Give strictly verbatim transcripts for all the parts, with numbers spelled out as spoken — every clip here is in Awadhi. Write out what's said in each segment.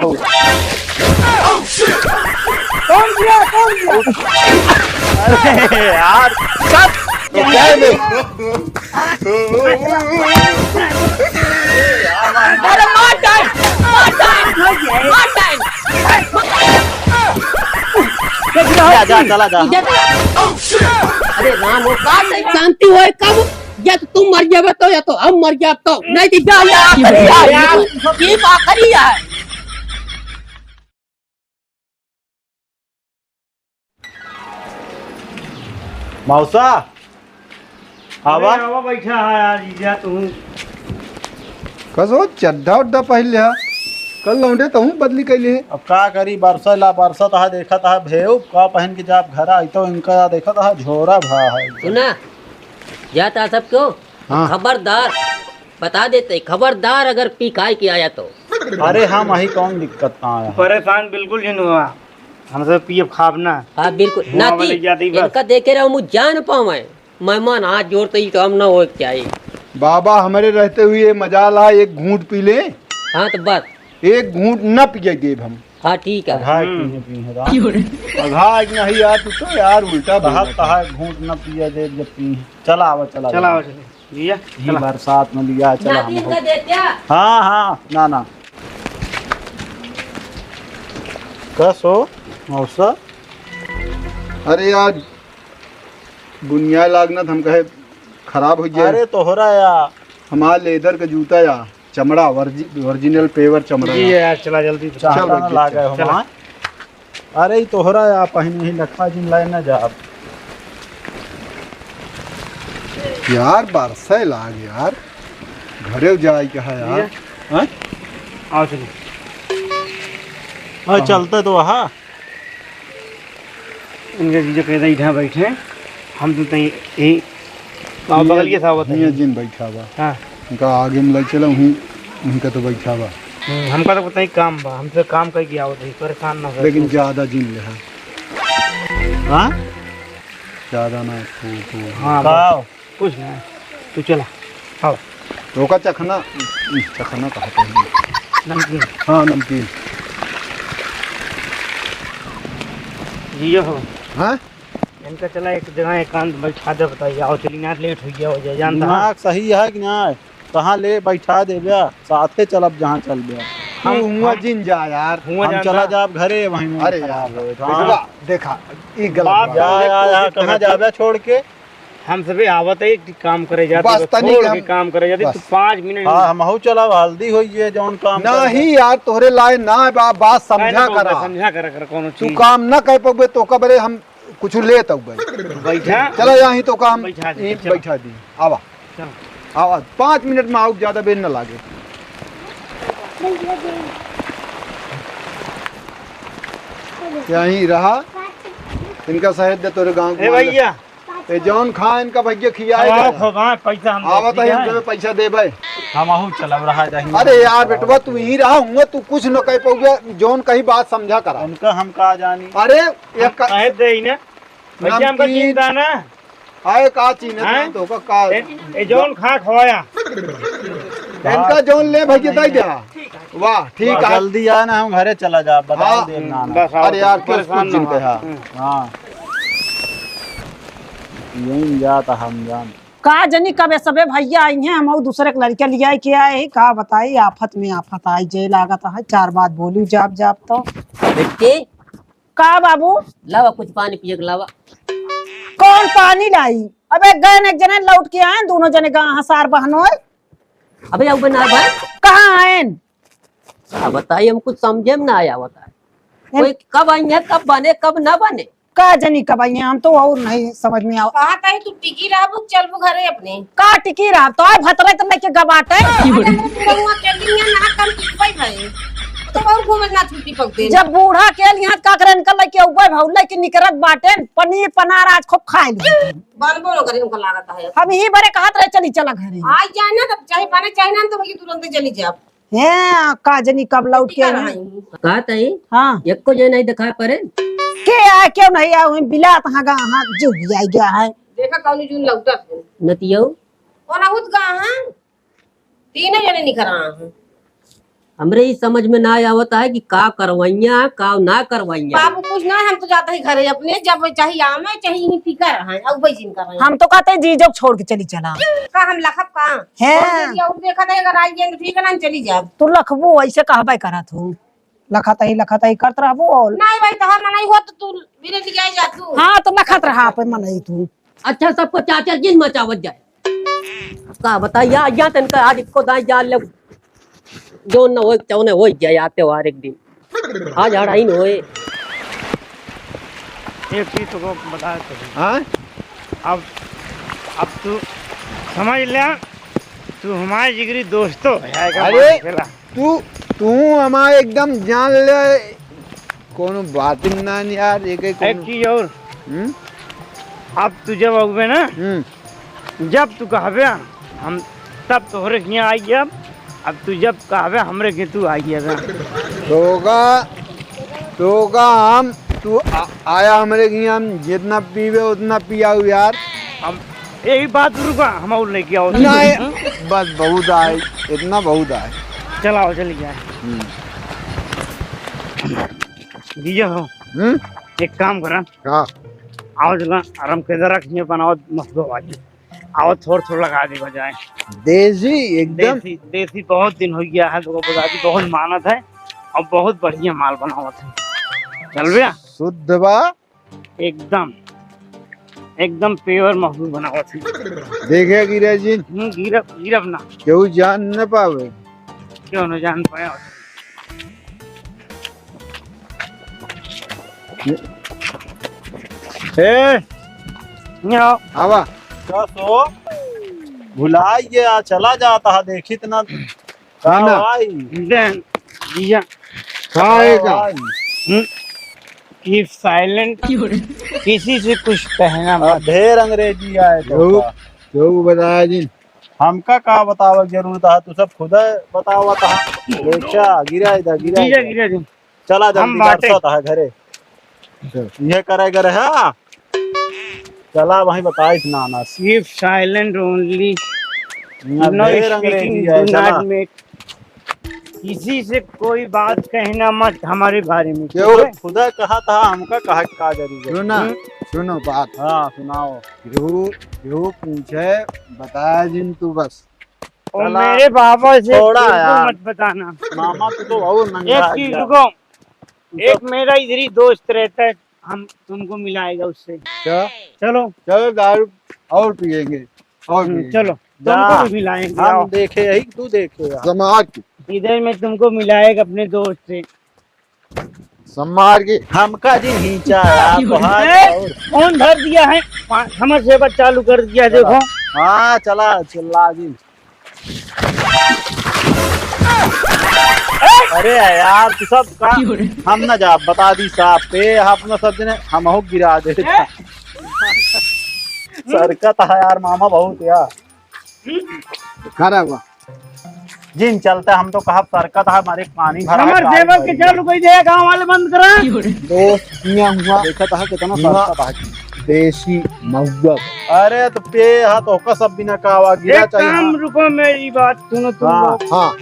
कौन किया? कौन किया? अरे यार, सच। तो क्या है बे? अरे मार डाल, मार डाल, मार डाल। जा, जा, चला जा। अरे राम हो, का शांति होए कब? या तो तुम मर जाबे तो, या तो हम मर जाब तो। नहीं तो जा, जा, जा, जा। ये आखिरी है। मौसा, आवा। अरे आवा, बैठा है यार, जीजा तू। कसो चड्ढा उड्ढा पहिन लिहा, कल लौंडे तहूँ बदली कैले है। अब का करी, बरसा ला बरसा तहा देखा तहा भेव का पहन के जाब घरा, आई तो इनका देखा तहा झोरा भा है। सुना, जाता सब क्यों? हाँ। खबरदार, बता देते, खबरदार अगर पी खाए के आया तो। अरे हम अही कौन दिक्कत ना आया। परेशान बिल्कुल जिन हुआ, हमसे पियब खाब ना। हाँ बिल्कुल, हुआ नाती, वाली जाति बस। इनका देखे रहो मुझ जान पावे, मेहमान हाथ जोड़ते ही काम ना हो क्या ही। बाबा हमरे रहते हुए मजाल आ एक घूंट पी ले। हाँ तो बस। एक घूंट न पिए देब हम। हाँ ठीक है। अघा हम्म। पीहे पीहे राम। अघा आज नहीं यार, तू तो यार उल्टा बोल तहा रहा है। तहा घूंट न पिए देब जब पीहे। चला आवा, चला चला आवा। आवा, चला। लिया, यही चला। बरसात में लिया, चला नाती हम इनका हो। दे क्या? हाँ, हाँ, ना, ना। कस हो, मौसा? अरे यार, बुनिया लागना था, हम कहे खराब हो गया। अरे तोहरा या। हमार लेदर का जूता या, चमड़ा, वर्जि-, ओरिजिनल पेवर चमड़ा जी या। यार, चला जल्दी। चाहता चल, ना लागे चल। हमार। अरे, ई तोहरा या पहिन ही लखा जिन लाए ना जाब। यार, बरसे लाग यार, घरे जाए के है यार। भैया। हैं? आओ चलो। हाँ, हाँ। चलते तो हाँ। इनके जीजा कहते हैं, "इधर बैठे, हम तो तई यही गाँव बगल के सावत है।" हियाँ जिन बैठा बा। हाँ। उनका आगे में लग चला, वहीं, उनका तो बैठा बा। हम्म, हमका तो पता ही काम बा, हमसे काम करके आवत है, परेशान ना हो। लेकिन ज्यादा जिन ले है। हाँ? ज्यादा ना, तू, तू। हाँ, का? बस, कुछ ना, तू चला, आओ। तो का चखना, चखना कहा था? नमकीन। हाँ, नमकीन। जियो हो। हाँ? इनका चला एक जगह एकांत बैठा दे, बताइए, आओ चली ना, लेट हो गया हो जाए, जानता है? दिमाग सही है कि ना? कहाँ ले बैठा देब्या, साथे चलब जहाँ चलब्या। हम, तू हुआं हम, जिन जा यार। हुआं हम जानता। चला जाब घरे, वहीं मूड अरे यार, खराब होए। हाँ। बेटवा, देखा, ई गलत बात बात। या, या, या, कहाँ जाब्या छोड़ के? हम सभी आवत है, एक काम करे जाते, बस तनी थोड़ के के हम काम करे जाते, बस। तो पाँच मिनट हाँ, हमहू चलब, हल्दी होई ये जौन काम करब्या। नहीं यार, तोहरे लाए ना बा, बात समझा नहीं, करा। समझा करा, करा कोनो तू चीज। काम ना कर पबे तो कबरे हम कुछ लेत हऊ भाई। बैठा। चला यहीं तो काम बैठा दे, यहीं चला। बैठा दी। आवा। चला। आवा, पाँच मिनट में आऊ, ज्यादा बेर न लागे। यहीं रहा। इनका शहद दे तोरे गाँव ए भैया। ए जौन खा इनका भैया खियाए खवाओ, दे। खवाओ, पैसा हम आवत देते है, हैं। हम तुम्हें पैसा देबे। हम आहू चलब रहा जाही। अरे यार बेटवा, तू यहीं रहा हुआ, तू कुछ न कह पउबे, जौन कही बात समझा करा। उनका हम का जानी। अरे हम एक का कहे दे ही ना। भैया, हमका नमकीन। चिंता ना। आए का चीज है हैं? तो का, का? ए, ए, जौन खा खवाया। इनका जौन ले भैया, दे दे। वाह, ठीक वाह, है। जल्दी आ ना, हम घरे चला जा, बता हाँ। दे ना, ना। बस, आओ, अरे यार, परेशान कुछ ना चिंता हो। है। हम्म। हाँ। यहीं जाता हम जान। का जनी कबे सबे भैया आई हैं, हम दूसरे के लड़का लिया के आए हैं, का बताई, आफत में आफत आई, जे लागत है, चार बात बोलू, जाब, जाब तो। बेटी, का बाबू? लावा कुछ पानी पिए के लावा। कौन पानी लाई? अबे गए न एक जने लौट के आए, दोनों जने गा हसार बहनोई। अबे अब ना भाई। कहाँ आएन? अब बताइए, हम कुछ समझे में ना आया होता है। हैं? कोई कब आई है, कब बने, कब ना बने। का जनी कब आई है, हम तो और नहीं समझ में आवा। कहा ताई तू टिकी रहबू, चलबू घरे अपने। का टिकी रहब? तो अब भतरे तो लेके गबाटे। अरे, तू रउआ के लिए ना कम टिकबै भाई। तो बहुत घूमे ना छुट्टी पकते। जब बूढ़ा के लिए का करे, इनका लेके उबे भाऊ, लेके निकरत बाटे, पनीर पनार आज खूब खाए ले। बनबो न करे, हमका लागत है। हम ही बरे कहत रहे, चली चला घरे। आ जाए ना, तब चाहे पाना चाहे ना, तो भैया तुरंत चली जाब। हैं, का जनी कब लौट के आई। कहा ताई? हाँ। एको जने नहीं दिखाई पड़े। के आए, क्यों नहीं आए? वहीं बिलात हाँ गा, हाँ, जो भी आ गया है। देखा कौन जून लौटत है। नतियो? ओना उत गा, हाँ। तीनों जने निकल रहा है। हमरे ई समझ में ना आवत है कि का करवइया, का ना करवइया। बाबू कुछ ना, हम तो जाते ही घरे अपने, जब चाहे आवे, चाहे यहीं फिकर है, अब वही जिन कर रहे हैं। हम तो कहते हैं जी जब छोड़ के चली चला। का हम लखब का? हैं। और देखा था, अगर आई जाए तो ठीक है ना, चली जाब। तू लखबू, ऐसे कहबे करा तू। लखत ही, लखत ही करत रहबू और नहीं भाई, तोहर मनई हो तो तू बिना लियाई जा तू। हाँ, तो लखत रहा पे मनई तू। अच्छा, सबको चाचा जिन मचावत जाए। का बताई, या, या तनका आज को दाई जान ले। जो न होए, चौने होए जाए, आते वार एक दिन। आज हड़ाई न होए। एक चीज तुमको बता तो दूं। हाँ? अब, अब तू समझ ले, तू हमारे जिगरी दोस्तो है, का अरे! मान के चला। तू, तू हमारे एकदम जान ले, कोनो बात ही ना यार, ये कहीं एक कोनो चीज और। हम्म? अब तू जब अउबे ना, हम्म। जब तू कहबे, हम तब तोहरे हियाँ आई अब। अब तू जब कहबे, हमरे के तू आई अब। तोका, तोका हम, तू आ, आया हमरे हियाँ, हम जितना पीबे उतना पियाऊ यार। हम यही बात रुका, हम और लेके आओ। नहीं, बस बहुत आए, इतना बहुत आए। चलाओ, चल गया। हम्म। दिया हो। हम्म? एक काम करा। का? आओ चला, आराम के जरा खिया बनाओ, मस्त हो भाई। आओ, थोड़ थोड़ लगा दे बजाए। देसी एकदम। देसी, देसी बहुत दिन हो गया है, तो बता दी, बहुत मानत है और बहुत बढ़िया माल बनावत है। चल भैया। शुद्ध बा। एकदम, एकदम pure महू बनावत है। देखे गिरा जी। हम्म, गिरब, गिरब ना। केहू जान न पावे। क्यों न जान पाए? ए, यहाँ। आवा। का सो? भुलाई गया, चला जाता है, देखी त ना। का ना। भाई? देन, जिया। का है का? भाई? हम्म? Keep silent। किसी से कुछ कहना अब मत। ढेर अंग्रेजी आए तो केहू, का? केहू बताया जी। हमका का बतावे के जरूरत है, तू सब खुद बतावत है। अच्छा, गिरा इधर, गिरा गिरा, इधर। गिरा जी। चला हम जल्दी, बाटे। बरसत है घरे। चल। ये करे करे है। चला वहीं बताइस नाना। Keep silent only। यहाँ No ढेर अंग्रेजी speaking, है, do चला। Not make। किसी से कोई बात कहना मत हमारे बारे में, केहू ठीक है? खुदा कहा था, हमका कहा का जरूरत है? सुना, हम्म? सुनो बात। हाँ, सुनाओ। केहू, केहू पूछे, बताया जिन तू बस। और चला, मेरे बाबा से छोड़ा बिल्कुल यार। मत बताना। मामा, तू तो और नंगा एक चीज गया। रुको, तू एक तो मेरा इधर ही दोस्त रहता है, हम तुमको मिलाएगा उससे। क्या? चलो। चलो, दारू और पिएंगे, और हम्म, पिएंगे। चलो, जा, तुमको भी मिलाएंगे, हम आओ। देखे यही, तू देखे यार। जमा के। इधर मैं तुमको मिलाएगा अपने दोस्त से। सम्मार के। हमका जी खींचा यार, तोहार ए, और। फोन धर दिया है, पा-, हमर सेवा चालू कर दिया है, चला। देखो। हाँ, चला, चिल्ला जी। अरे यार, तू सब का, हम ना जा, बता दी साहब पे, अपना सब जने, हम हो गिरा दे। सरकत है यार, मामा बहुत यार। खड़ा हुआ। जिन चलते हम तो कहा सरकत है, हमारे पानी भरा हमर है, सेवा के भाई। चालू कर दे, गांव वाले बंद करा। दोस्त, हियां हुआ। देखा था कितना हुआ। सरकत है। देसी महुआ। अरे तो पे हा तो ओका सब बिना कावा गिरा एक चाहिए। काम हाँ। रुको, मेरी बात सुनो तुम हाँ। लोग। हाँ,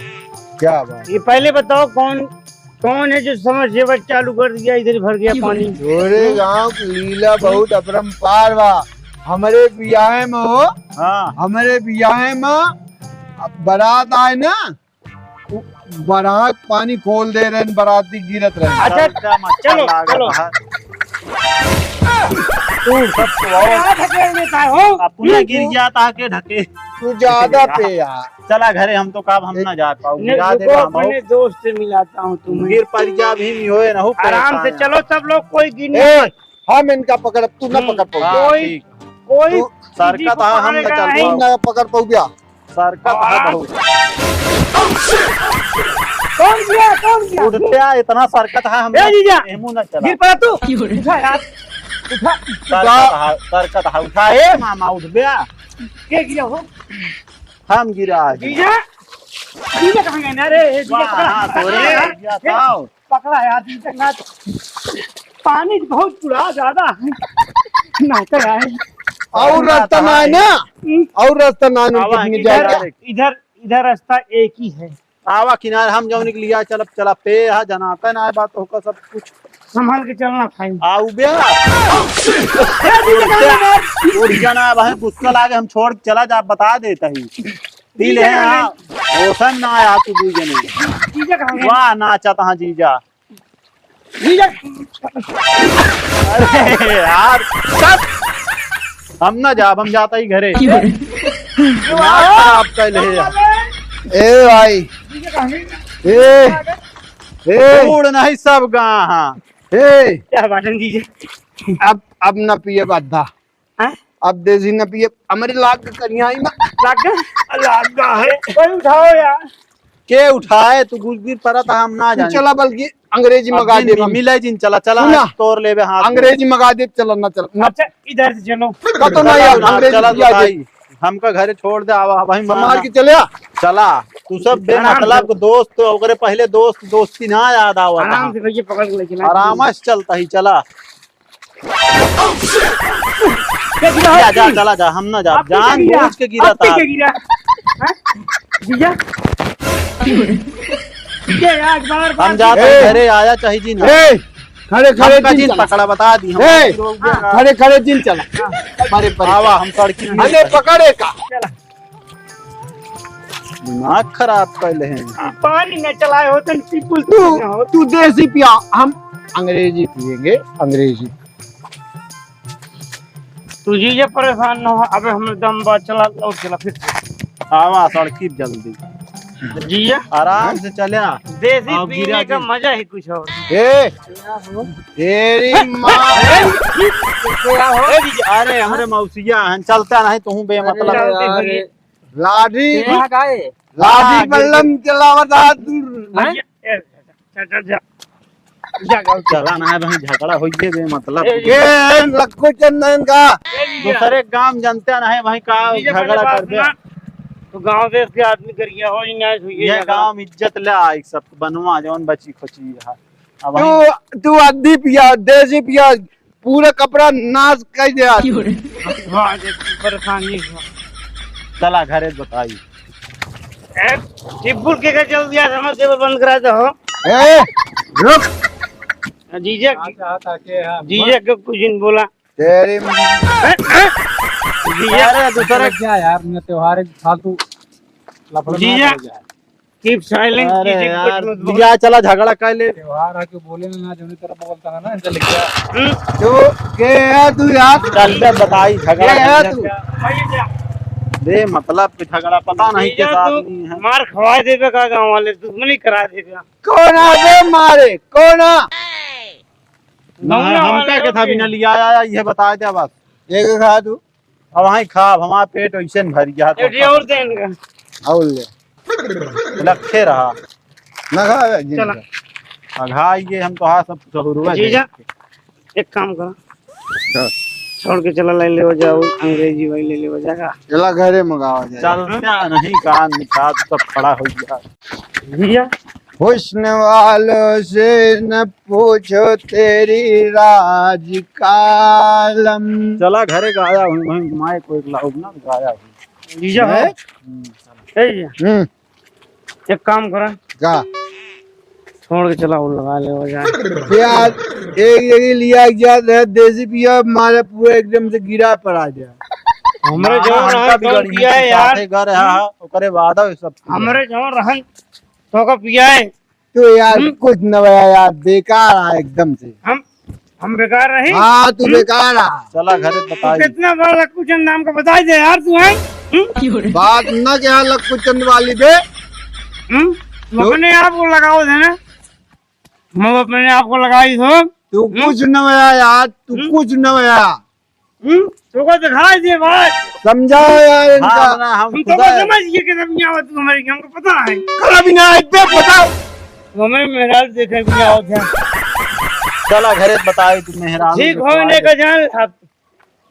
क्या बात? ये पहले बताओ कौन, कौन है जो समर सेवा चालू कर दिया, इधर भर गया पानी? तोरे गांव की लीला बहुत अपरंपार बा। हमरे बियाहे में हो, हाँ। हमरे बियाहे में बारात आए ना, उ बारात पानी खोल दे रहे, बाराती गिरत रहे। अच्छा, चलो, चलो। तू सब तो आओ। क्या ढकेल देता है हो? अपने गिर गया था के ढके। तू ज्यादा पे यार। चला घरे, हम तो का, हम ना जा पाऊ। गिरा दे रुको, हम अपने दोस्त से मिलाता हूँ तुम्हें। गिर पड़ जा भी नहीं होए ना हो। आराम से चलो सब लोग, कोई गिर नहीं। हम इनका पकड़, तू ना पकड़ पाऊ। हाँ, कोई, ठीक। कोई सरकत है, हम ना चल पाऊ। ना पकड़ पाऊ क्या? सरकत है बहुत। कौन गिरा? कौन गिरा? उठते आ, इतना सरकत है, हम ए जीजा, एमू ना चला। गिर पड़ा तू। उठा यार, उठा। सरकत है, सरकत है, उठा। ए मामा, उठ बे। के गिरा हो? हम गिरा है। जीजा, जीजा कहाँ गए ना रे? ए, जीजा वाह, पकड़ा। हाँ, तोरे ए, गिरा ए, था। पकड़ा यार, जीजा ना। पानी बहुत पूरा ज्यादा है। ना तो यार। और रास्ता ना है ना? हम्म। और रास्ता ना है, आवा, कितनी इधर, ज्यादा। इधर, इधर रास्ता एक ही है। आवा किनारे, हम जौन के लिया चलब, चला पे हा, जनाता ना बात होका सब कुछ। संभाल के चलना भाई। आऊ बे। ए, जीजा, उठ जा, उठ जा ना भाई, गुस्सा लागे, हम छोड़ के चला जा, बता देता ही। पी ले, जीजा हाँ। होशन ना आया तू दू जने। जीजा कहाँ गए? वाह, नाचा तहाँ जीजा। जीजा। अरे यार, चुप। हम ना जाब, हम जाता ही घरे। क्यों रे? दिमाग खराब कर ले यार। ए भाई। जीजा कहाँ गए? ए, ए। बूढ़ नहीं सब गा हाँ। ए। क्या बात है जीजा? अब, अब ना पिए बाधा। हैं? अब देसी न पिए, हमरे लाग के करियाई में। लाग के? लाग का है? कोई उठाओ यार। के उठाए? तू गुजगिर परत, हम ना तू जाने। चला, बल्कि अंग्रेजी अब मंगा जिन दे हम। मिले जिन, चला, चला, सुना। तोर लेबे हाथ में। अंग्रेजी मंगा दे, चला ना, चला ना। अच्छा, इधर से चलो। कतो ना यार, चला, अंग्रेजी चला, पिया दे। भाई, हमका घरे छोड़ दे, आवा, वहीं संभाल के चले आ। चला, तू सब आराम से। बेमतलब के दोस्त, ओकरे पहले दोस्त, दोस्ती ना याद आवा आराम था। से भैया, पकड़ के ले चला। आराम से चलता ही, चला। क्या गिरा जा, है? जा, चला जा, हम ना जाब। आप कैसे जान गिरा? बूझ के गिरा आप था। कैसे गिरा? हैं? जीजा? ये यार, बार, बार हम जाते ए! हैं घरे, आया चाही जी ना। ए! खड़े, खड़े हमका जिन जिन चला। पकड़ा, बता दी, हम ए! रोक दिया। खड़े, खड़े जिन चला। हमारे पर। आवा, हम सड़की में अरे, पकड़े का? चला। दिमाग खराब कैले हैं। पानी न चलाए हो तो टिपुल तू, हो। तू देसी पिया, हम अंग्रेजी पिएंगे, अंग्रेजी। तू जीजा परेशान न हो, अबे हमरे दम बा, चला, लौट चला फिर। आवा, सड़की जल्दी। जीजा। आराम से चला। देसी अब पीने गिरा का दे। मजा ही कुछ और। ए, तेरी माँ। ए, जीजा, अरे, हमरे मौसिया हैं, चलता नहीं, तू बेमतलब। अरे, अरे, लाठी, ये कहाँ का है? लाठी हाँ, बल्लम चलावत आ तू। हैं? ए, जा, जा, जा। जा, जा, जा। चला ना है भाई, झगड़ा हो गए बे, मतलब। ए, ये लक्कू चंदन का। ए, जीजा। दूसरे गांव जनते ना है भाई, का जीजा, झगड़ा पहले बात कर दे। सुना। तो गांव देश के आदमी करिया हो, इन्हें हुई ये झगड़ा। गांव इज्जत ले आई सब बनवा, जौन बची खुची है। अब तू, हम तू अद्धी पिया, देसी पिया, पूरा कपड़ा नाश कर दे आज। क्यों रे? हाँ, जे परेशानी है। चला घरे बताई। ए, टिब्बुल के का चल दिया, समझ से बंद करा दो। ए, रुक। जीजा, हाँ, हाँ, हाँ, हाँ। जीजा के कुछ नहीं बोला। तेरी माँ। ए, ए, जीजा। अरे, दूसरा क्या यार, मैं त्योहार है, फालतू लफड़ा ना जीजा। कर जाए। Keep silent, अरे किसी को यार, मत बोल। लिया चला झगड़ा कर ले। त्योहार आके बोले ना, ना, जौनी तरह बोलता है ना, इनसे लिख गया। हम्म। तू के है तू यार? चल बे बताई, झगड़ा के है कर ले। तू? बे मतलब कि झगड़ा पता नहीं ये किस तू आदमी है। मार खवाए देबे का गाँव वाले, दुश्मनी करा देबे। कौन आ बे मारे? कौन आ? ना, गाँव हमका वाले के था लोग बिना लिया आया, ये बता दे बस। एक खा तू। अब वहीं खाब, हमार पेट वैसे न भर गया, तो एक और देन का। और ले। लखे रहा। ना खा, जिन चला। खा। अघा ये हम तो हाँ सब सहरुआ जीजा, देख। एक काम करा। हाँ। छोड़ के चला, लाई ले जाओ, अंग्रेजी भाई ले ले जाएगा। चला घरे मंगावा जाए। चलता नहीं कान निकाल, सब खड़ा हो गया। भैया। हुस्न वालों से न पूछो तेरी राज कालम। चला घरे गाया हुई, वहीं घुमाए कोई लाओ ना, गाया हुई। जीजा हो। हैं? हम्म, चला। ए जीजा। हम्म। एक काम करा। का? छोड़ के चला, वो लगा ले, हो जाए। यार, एक जगह लिया गया था, देसी पिया मारे पूरा एकदम से गिरा पड़ा गया। हमरे ना, जौन हमका रहन भी तौन गड़ी किया है है, यार। साथे घर है, हाँ, ओकरे बाद है सब। हमरे जौन रहन तो का पिया है। तो यार, हम्म। कुछ न भया यार, बेकार है एकदम से। हम, हम बेकार रही? हाँ, तू हम्म। बेकार है। चला घरे तू बताई। कितना बड़ा लक्कू चंद नाम का बताई दे यार तू, हैं? हम्म? बात ना क्या लक्कू चंद वाली बे। हम्म? तू तो अपने आप को लगाओ थे ना। हम अपने आप को लगाई हो। तू हम्म? कुछ न भया यार, तू हम्म? कुछ न भया। हम्म? तो को दिखाई दे भाई। समझाओ यार इनका। हाँ, ना, हम हम तो खुदा को है। समझ गए कि सब यहाँ तू हमारे, हमको पता है। कल भी ना आए, बे, बताओ। तू हमें मेहरारू देखे भी ना होते हैं। चला घरे बताए तू मेहरारू ठीक देखवा होने दे। का जान आप।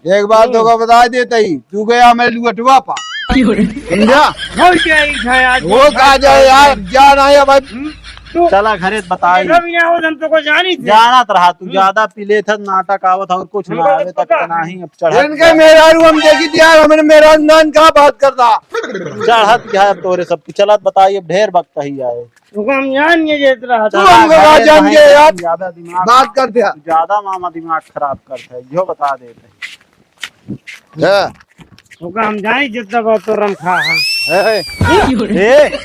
एक बात हम्म। तो का बता देता ही, तू गया मैं लुअटवा पा। क्यों रे? समझा? हो गया ही था यार। वो कहा जाए यार, जा ना है भाई। हम्म। तू चला घरे बताई। देखा भी ना हो, हम तो को जानी थे। जानत रहा तू, हम्म। ज्यादा पी लेत है, नाटक आवत है और कुछ ना हमको आवे तो तक पता। नहीं, अब चढ़त इनके जा। मेहरारू हम देखी थी यार, हमने मेहरारू नान कहाँ बात करता। चढ़त क्या है अब तोरे सब, चलत बताई, अब ढेर वक्त ही आए। तुमको हम जान के जेत रहा तू था। हमको चला ना घरे जान बताई, के यार। ज्यादा दिमाग बात करते हैं। ज्यादा मामा दिमाग खराब करते हैं, यो बता देते हैं। हाँ। ओका हम जाई जितना बात तो रम खा, हाँ। ए, ए।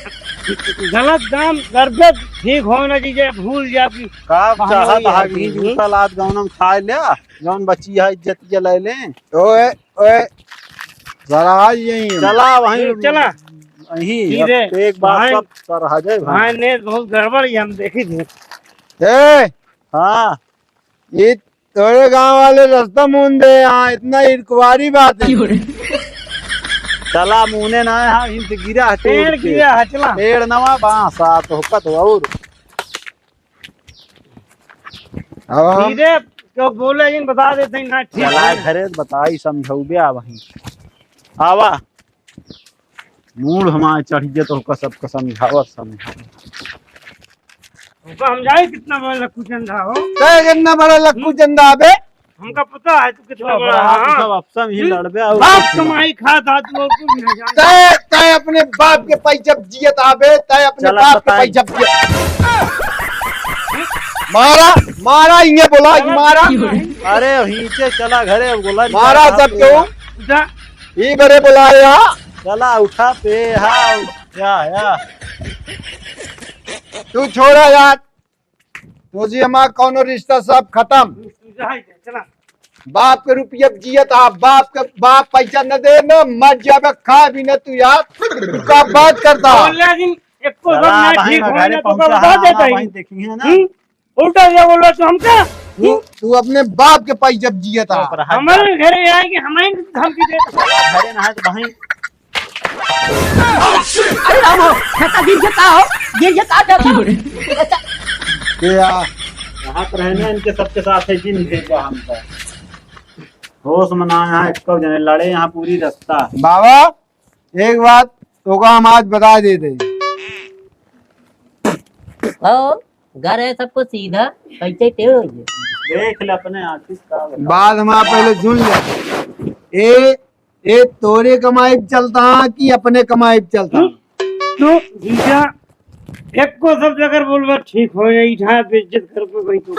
गलत काम करबे, ठीक होना चाहिए, भूल जा कि का बहाना चाहत वही हा है। कि जूता लात गौनम खाए ले, जौन बची है इज्जत के ले ले। ओए, ओए, जरा आज यहीं हम। चला वहीं, चला। वहीं, ठीक अब है। एक बार भाई, सब सर आ जाए भाई। भाई ने बहुत गड़बड़ ये हम देखी थी। ए। हाँ। ये तोरे गांव वाले रास्ता मुंदे, यहाँ इतना इरकवारी बात है। चला मुने ना है, हाँ, इनसे गिरा है टूट पेड़ के। गिरा है, चला। पेड़ नवा बांस आ तो हुक्का तो और। अब हम धीरे, क्यों बोले, इन बता देते हैं ना, ठीक चला है। घरे बताई, समझौबे आ वहीं। आवा। मूड हमारे चढ़ गया तो ओका सबका समझावत समझावत। ओका हम जाए कितना बड़ा लक्कू चंदा हो। तै कितना बड़ा लक्कू चंदा बे? हमका पता है तू कितना तो बड़ा बड़ा है, तू हाँ। सब अफसम ही हम्म? लड़बे और बाप कुछ ना। कमाई खा था तू और कुछ नहीं जानता। तै, तै अपने बाप के पैसा जियत आबे, तै अपने चला बाप के बताई। पैसा जियत। मारा, मारा इन्हें बोला, चला मारा। भाई। अरे हीचे चला घरे बोला मारा सबके। उठा। ई बरे बोलाए हा। चला उठा पे हा। या, या। तू छोड़ा यार। तो जी हमार कौनो रिश्ता सब खत्म। बाप के रुपया जियत हा, बाप के, बाप पैसा न दे न, मर जाबे, खा भी न तू यार। तू का बात करता? बोले दिन एको चला, सब ना भाई, ठीक ना होए घरे ना तो पहुंचा, बता हाँ, देता ही। भाई, देखी है ना। हम्म? उल्टा ये बोलो तो हमका? तू, तू अपने बाप के पाई जब जिया था। चुप रहा। हमारे घरे आए कि हमारे धमकी दे। घरे ना है तो भाई। अरे राम हो, खाता गिर गया का हो? गिर गया का जाता? अच्छा। ये आ। यहाँ पर है ना, इनके सबके साथ है, जिन भेजा हमका। होश में ना यहाँ एक जने लड़े यहाँ पूरी रास्ता। बाबा, एक बात तोका हम आज बता देते। हो, घर है सबको सीधा, कैसे टेढ़ हो गए? देख ले अपने आँखी का बता। बात हमारा पहले सुन ले। ए, ए तोरे कमाई पे चलता कि अपने कमाई पे चलता? तू जीजा, एक को सब जगह बोलबा ठीक हो जाई, इठा बेइज्जत कर पे भाई तू।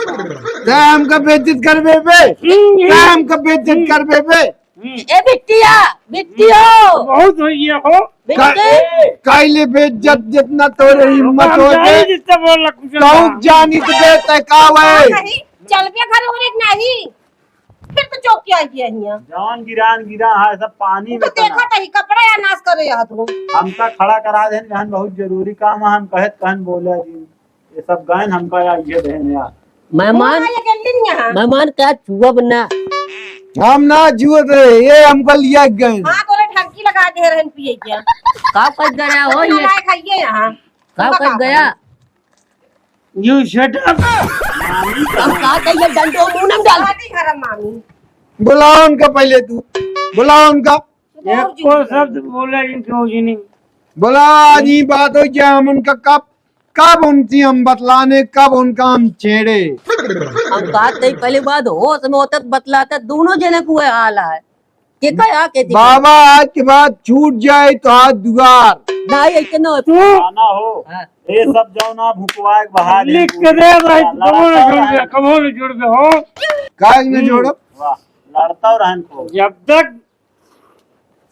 ते हमका बेइज्जत कर बे बे? हम्म, ते हमका बेइज्जत हम्म। कर बे बे? हम्म। ए बिट्टिया, बिट्टियो। बहुत हो गया हो। बिट्टी। का-, काइले बेइज्जत जितना तोरे हिम्मत हम हो जाए बे। जितना बोल रहा कुछ कहूँ ना। जानी तो बे ते का वे? नहीं, चल बे घर होने के नहीं। फिर तो चौक क्या किया हिया? जौन गिरान गिरा है, सब पानी तू में तो देखा तना। था, ही कपड़ा या नाश करे यहाँ तो। हमका खड़ा करा देन, कहन बहुत जरूरी काम है, हम कहत कहन बोले जी, ये सब गहन हमका या ये देन या। मेहमान, बोला ये गल्ली नहीं यहाँ। मेहमान का छुअब ना। हम ना छुअत रहे, ये हमका लिया गए। हाँ, तोरे ढंकी लगा दे रहन पिए क्या? का कर गया हो ये? ना खाइए यहाँ। का हमका कर का गया? You shut up। हम का कहिए, डंडो मुंह में डाल। शादी हरम मामी। बुलाओ उनका पहले तू, बुलाओ उनका। एको शब्द बोले इनके हो जी नहीं। बोला आज ये बात हो क्या, हम उनका कब, कब उनसे हम बतलाने, कब उनका हम छेड़े। हम बात नहीं, पहली बात होश में होते तो बतलाते, दोनों जने को ये हाल है। के कहा के थी? बाबा, आज के बाद छूट जाए तो हाथ दुआर। नहीं, ऐसे ना हो। तू आना हो। हाँ। ये सब जौन आप भुकवा के बाहर लिख के दे भाई, कबो न जुड़बे, कबो न जुड़बे हो। काहे न हम्म। जोड़ो? वाह, लड़ता रहन को। जब तक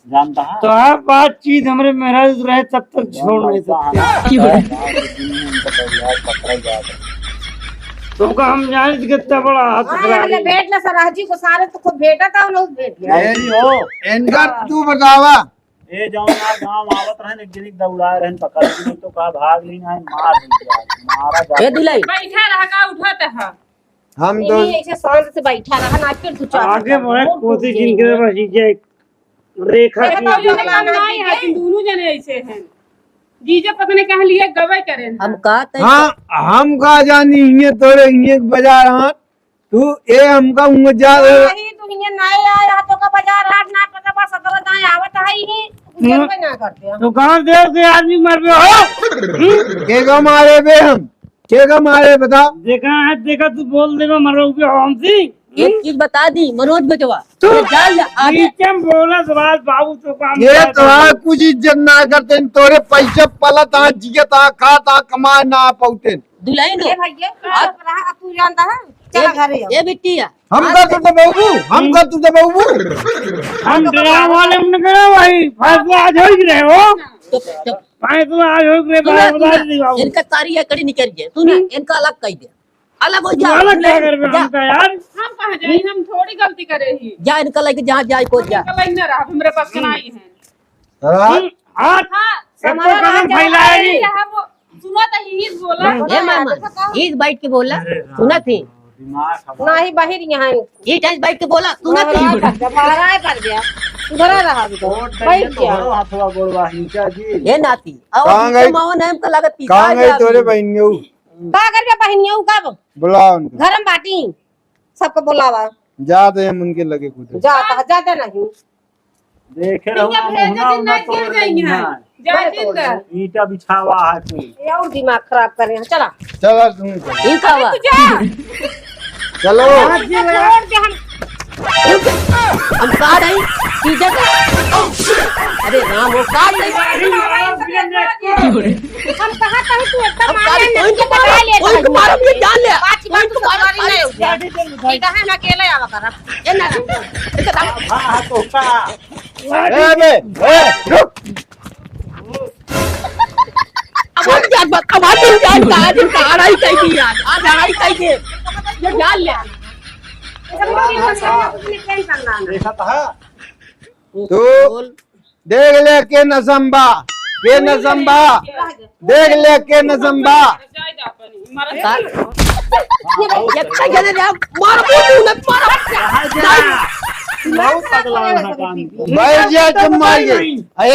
जानता है। तो आप बातचीत हमरे महाराज रहे तब तक छोड़ नहीं सकते। क्यों? तुमको हम जाने से कितना बड़ा हाथ हाँ, पकड़ा हमने लिया। भेंट ला सराह जी को सारे तो खूब भेंटा था, उन्होंने भेंट लिया। ऐसी हो। इनका हाँ। तू बतावा। ए जौन यार गांव आवत रहन, एक जनी दौड़ा रहन, पकड़ के तो कहा भाग ली ना, मार दी यार, मारा जा। ए दिलाई। बैठा रह का उठत है। हम तो यही ऐसे शांत से बैठा रहा ना, फिर तू चाह आगे बढ़े कोशिश नहीं करे, बस ये रेखा देखा की तो ये काम नहीं है, तुम दोनों जने ऐसे हैं। जीजा पता नहीं कहाँ लिए गवे करें। हम कहा तै हाँ, हम कहा जानी, ये तोरे ये बजा रहा। तू ए हमका उंग जा रहे। नहीं, तू ये नए आए, हाथों का बाजार हाट ना पता बस सतरह दाएं आवत है ही। हम्म। गुजरबे ना करते हैं। तो गांव देव के आदमी मरबे हो। के को मारे बे हम? के का मारे बता? देखा है, देखा तू बोल देबा मरउबे हमसे। एक चीज बता दी मनोज बेटवा, तू ये जान ले, आगे नीचे में बोला सवाल बाबू तो काम ये कर तो है, कुछ इज्जत ना करते, तोरे पैसे पलत आ, जियत आ, खात आ, कमाए ना पाउते। दुल्हन हो। ए भैया, का रहा, तू जानता है? चला ए, घरे आओ। ए बिटिया। हम का तू दबाऊ? हम का तू दबाऊ? हम डरावे वाले उनके ना भाई, फैसला आज हो ही रहे हो। चुप, चुप। फैसला आज हो ही रहे, सुना, बाबू, सुना। बता दी बाबू। इनका सारी एकड़ी निकल गए। सुना, हम्म। इनका अलग कह दे। अलग हो तू जा, अलग क्या अलग करबे जा। हमका यार? हम कहाँ जाई? हम थोड़ी गलती करे ही। जा इनका लेके जहाँ जाए को हम जा। इनका लेके ना रहा, हमरे पास के ना आई है। हाँ? हम्म, हाथ हाँ, एको हमारा कदम राज फैलाए है, नहीं। यहाँ वो सुनो तो यही बोला। ए मामा, ईज बैठ के बोला, अरे राम, सुनत ही। दिमाग खराब। नहीं, बाहिर यहाँ है। ई टाइम बैठ के बोला, सुनत ही। महाराज, महाराज कर दिया। सुधरा रहा अभी तो। वोट बैठ डालिए तो गया। हरो हथवा गोड़वा हिंचा जी। ए नाती, अब कहाँ गई? मामा नाम का लगत पीछा कहाँ गई जा तोरे अभी। बहन गऊ? का करबे बहनिया, उ कब? बुलाओ उनको। घर में बाटी, सबको बुलावा। जा दे हम उनके लगे कूदे। जा, कहा जाते नहीं। देखे रहो भैया ना, भेजो मुहना दिन उहना ना तोड़ गिर रही जाएंगे है। ना। जाए दिन का। ईंटा बिछावा है तू। ये और दिमाग खराब कर रहे हैं, चला। चला तुम चलो। ई का बा? तू जा। चलो। हाथ से छोड़ दे हम। हम का रही? सीधे का। अरे राम, वो का रही? हम कहा था तू इतना हम मारे का रही? नहीं, कोई तो मारा, कोई तो मारा, ये जान ले। पाँच बार कोई तो मारा, नहीं। ये कहा हम अकेले आवा कर। ये ना। हाँ, हाँ, तो का? ए बे, ए, रुक। अब हम जात बात, अब हम जात बात, आज इनका अढ़ाई कह दी यार, आज अढ़ाई कह दे। ये जान ले। देखा था? तू बोल। देख ले के नजम बा, के नजम बा, देख ले के नजम बा। का? ये, ये कई जने रे, मार, मुंह, मुंह, मत मार। बहुत पगला है काम। बैठ जा, चुप मार के।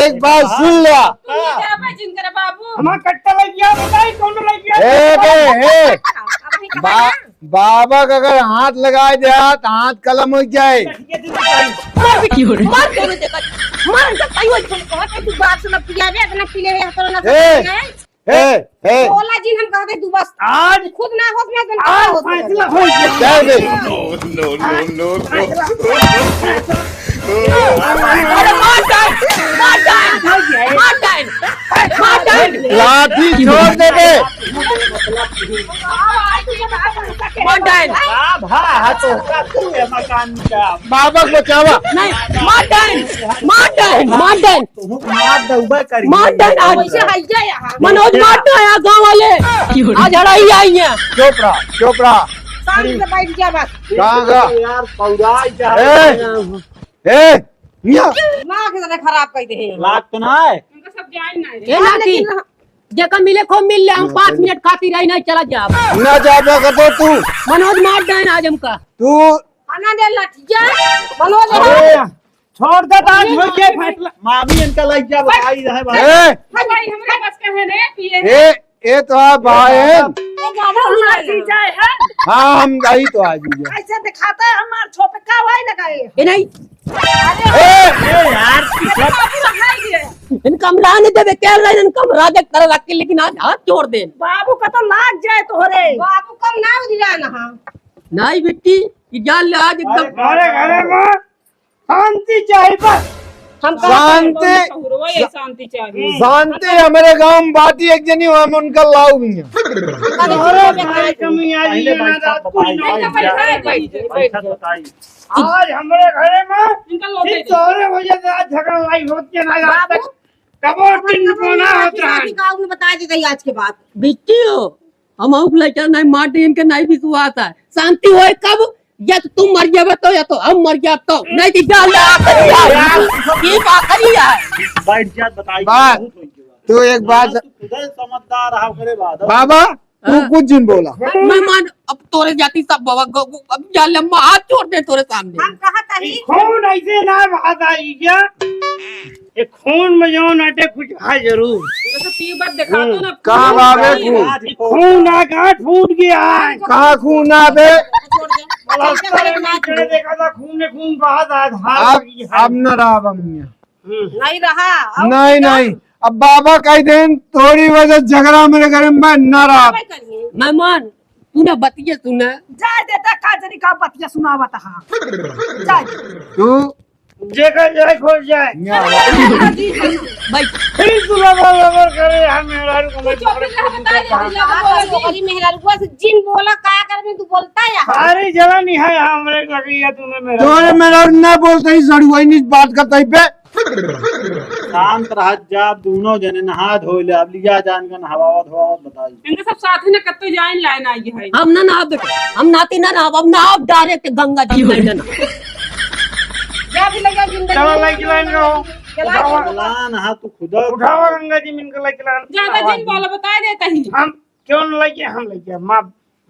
एक बात सुन ले। तू ये क्या भाई जिनकर बाबू? हमार कट्टा लग गया, बताई कौन लग गया? ए बे, ए। बा-, बाबा का अगर हाथ लगाए दे, हाथ, हाथ कलम हो जाए। मार बेटी हो रे। मार के देखा। मार इनका कहीं हो। तू बात सुन, पिया रे, इतना पी ले रे, तो ना ए, समझ में आए। ए, ए। बोला जी, हम कहते तू बस आज खुद ना होत ना, तो आज होत ना। फैसला हो गया। क्या बे? No, no, no, no, no। अरे मार डाल, मार डाल, मार डाल, मार डाल। लाठी छोड़ दे बे। मार डाल। का भा हा तो का तू है मकान का? बाबा को बचावा। नहीं, मार डाल, मार डाल, मार डाल। तू मार दउबे करी। मार डाल आज। वैसे है क्या यहाँ? मनोज मार डाल यहाँ गाँव वाले। आज हड़ाई आई है। चुप रहा, चुप रहा। शांति से बैठ जा बस। कहाँ का? यार, पौराई जा। ए, ए, मियाँ। दिमाग इतना खराब कर दे हैं। लाग तो ना है। उनका सब जान ना है। ए नाती, लेकिन जेका मिले खूब मिल ले, हम पाँच मिनट खातिर रही नहीं चला जाब। ना जाबे का तो तू। मनोज मार डाल आज हमका। तू खाना दे लठिया, मनोज अरे, छोड़ दे, आज हो गया फैसला। मामी इनका लग जा, भाई रहे भाई। ए! भाई, भाई, हमरे बस का है रे, पिए हैं। ए, ए तो आप भाई हैं। ये ज्यादा हो रहा है। हाँ, हम गई तो आज ही है। ऐसे दिखाता है हमार छोपका भाई लगाए। ये नहीं। अरे, ए! ए यार, ये तो बाबू रखाई दिए। इनका हम रहने देवे, क्या रहे, इनका हम राजा कर रख के, लेकिन आज हाथ छोड़ दे। बाबू का तो लाग जाए तोहरे। बाबू कम ना उधिरा ना। नहीं बेटी, ये जान ले आज एकदम। अरे, अरे, अरे, माँ। शांति चाही बस। हम कहा शांति, शांति चाही। शांति हमरे गांव में बाटी एक जनी, हम उनका लाऊ भी हैं। अरे भाई, कमी आई है ना, रात को नहीं। आज हमरे घरे में सिर्फ तोहरे वजह से आज झगड़ा लड़ाई होती है ना, आज तक कबो दिन को ना होत रहा। गाँव में बता देते आज के बाद। बिट्टी हो, हम आउक लइका नहीं, माटी इनके नहीं विश्वास है। शांति होए कब? या तो तुम मर जाबे तो, या तो हम मर जाब तो। नहीं तो जा, जा, आखिरी है। ये आखिरी है। बैठ जा, बताई। बात, बहुत हो गया। तो एक बात। तू खुद ही समझदार है, ओकरे बाद। बाबा, तू हाँ। कुछ जिन बोला। मैं मान, अब तोरे जाती सब बाबा, ग-, ग-, अब जा ले, मैं हाथ जोड़ दे तोरे सामने। हम कहा कही। खून ऐसे ना बहाता ई क्या? ये खून में जौन अटे कुछ है जरूर। जैसे पी बात दिखा दो ना, कहाँ खून बाबे है। खून? ये खून ना कहाँ फूट गया है? कहाँ खून ना बे? छोड़ दे। प्लास्टर में खड़े देखा था, खून ने खून बहा था, हाथ अब, लगी है। अब न रहा बा मियाँ। हम्म। नहीं रहा, अब नहीं, क्या? नहीं, अब बाबा कह देन, थोड़ी वजह झगड़ा मेरे घर में ना रहा। बाबा करिए। मेहमान, तू ना बतिया सुना। जाए दे, देखा जनी का बतिया सुनावत हा। जाए। तू जेकर जाए खोज जाए। भाई, फिर तू लबर लबर करे, हम मेहरारू को मैं पकड़ के दूसरा कहाँ? लबर लबर करे, मेहरारू को से जिन बोला, का करबे, तू बोलता है? सारी जलन ही है हमरे लगी है, तूने मेहरारू तोरे मेहरारू ना बोलते ही सड़ुआई नहीं बात करता ही पे। शांत रह जा, दोनों जने नहा धो ले, अब लिया जान का नहवावत धोवावत बताई। इनके सब साथ ही ना कत्तो जाइन लाइन आई है। हम ना नहाब बेटा, हम नाती ना नहाब, हम नहाब direct गंगा जी में ना। जा भी लगा जिंदगी चलो, में। लाइक लाइन रहो। चला उठाओ। चलो। चला नहा तू खुद। उठाओ गंगा जी में इनका लाइक लाइन। ज्यादा जिन बोला, बता देता ही। हम क्यों न लइके, हम लइके, माँ।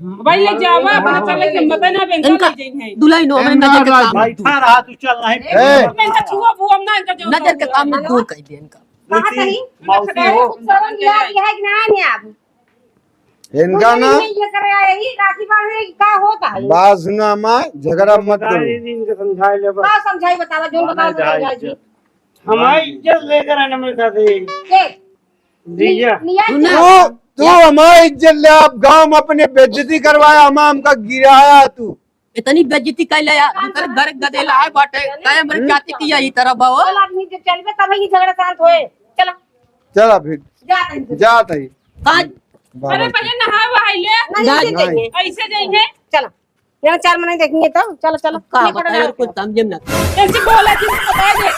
भाई ले जावा, अपना चले के मत ना बेंका इनका ले जाइन है। दुल्हन हो, ए, हमरे नजर के महाराज। काम में बैठा रहा तू, चल नहीं। ए। इनका छुआ बुआ ना, इनका जो नजर के काम में दूर कर दे इनका। कहा देखी, तही? मौसी हो। शर्म लिया, लिया है कि ना, नहीं अब? इनका ना नहीं, ये करे आए ही, राखी बांधे, का होता है? बात सुना माँ, झगड़ा मत करो। दीदी, इनके समझाए ले बस। का समझाई बतावा, जो ना, बतावा, ना, समझाई। इज्जत। हमारी इज्जत लेकर आने में का दे। के? जीजा। निया तू, तू हमारी इज्जत ले, आप गांव में अपने बेइज्जती करवाया, हम हमका गिराया तू। इतनी बेइज्जती कैले यार, दूसरे घर गदेला है बाटे, काहे हमरे जाति की यही तरह बा हो? चल आदमी जे चलबे तब ही झगड़ा शांत होए। चला। चला फिर। जा तनी। जा तनी। कहाँ? बाबा अरे के। पहले नहा वहा ले। नहीं, जा। ऐसे नहीं। जाइए। ऐसे जाइए। चला। यहाँ चार मने देखेंगे तो चलो, चलो। का ये पकड़ो बताए ना। और कुछ समझे ना। ऐसे बोला कि बता दे।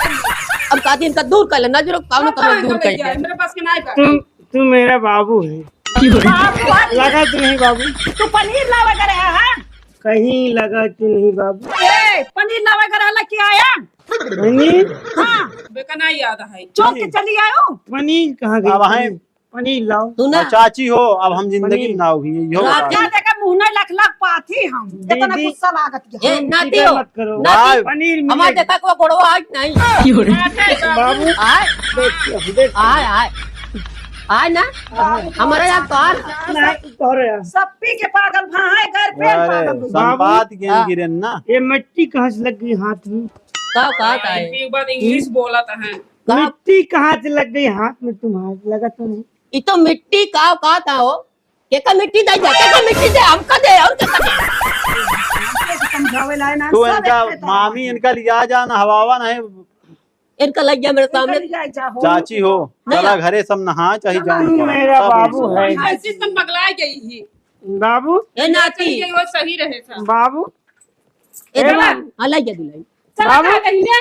अब का दिन का दूर कर ले, नजर काउनो हाँ, कमर हाँ, दूर कर दे। मेरे पास के नहीं बा। तुम, तू मेरा बाबू है। बाबू, बाबू। लगा तू नहीं बाबू। तू पनीर लावा करे है, हाँ? कहीं लगा तू नहीं बाबू। ए, पनीर लावा करे है, क्या आया? पनीर? हाँ। बेकना याद है। चौक के चली आयो। पनीर कहाँ गई? अब है। पनीर लाओ। तू ना। हाँ, चाची हो, अब हम जिंदगी में पनीर। ना होई, यो रात बता। का देखा मुंह नहीं लख लख पाथी हम। इतना दीदी, गुस्सा लागत है। ए, हम नाती फिकर हो। मत करो। नाती। भाई। पनीर हमार मिलेगा। देखा को गोड़वा है कि नहीं? बाबू। आय। देख, देख। आय, आय। आय ना। हमारे यहाँ तो आ। नहीं, तोहरे यहाँ। सब पी के पागल भा है, घर पे अरे, पागल भा। संपाद के हाँ। गिरन ना। ये मिट्टी कहाँ से लग गई हाथ में? का, का, का है? एक बार इंग्लिश बोला था है। का? मिट्टी कहाँ से लग गई हाथ में तुम्हारे? लगा तो नहीं। ई तो मिट्टी का, का था हो? केका मिट्टी दे जा, केका मिट्टी दे, हमका दे, और केका दे? समझावे लाए ना, तू सब इनका एक मामी, इनका लिया जाना, हवावा नहीं। इनका लग गया मेरे सामने। इनका लिया जा हो। चाची हो, नहीं। चला घरे सब नहा, चाहे चला। जान तू मेरा सब बाबू है। ऐसी तो पगला गई ही। बाबू। ए नाती। चली गई, वो सही रहे था। बाबू। ए ए बाबू। बाबू। हाँ, लग गया दुल्हन। चला बाबू। कहाँ गई ले?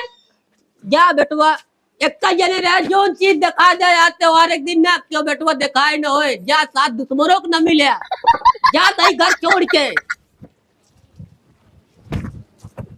जा बेटवा, एक्का जने रहे, जौन चीज देखा जाए, आज त्योहार एक दिन ना, क्यों बेटवा देखाए न होए, जा साथ दुश्मनों को न मिले, जा तई घर छोड़ के।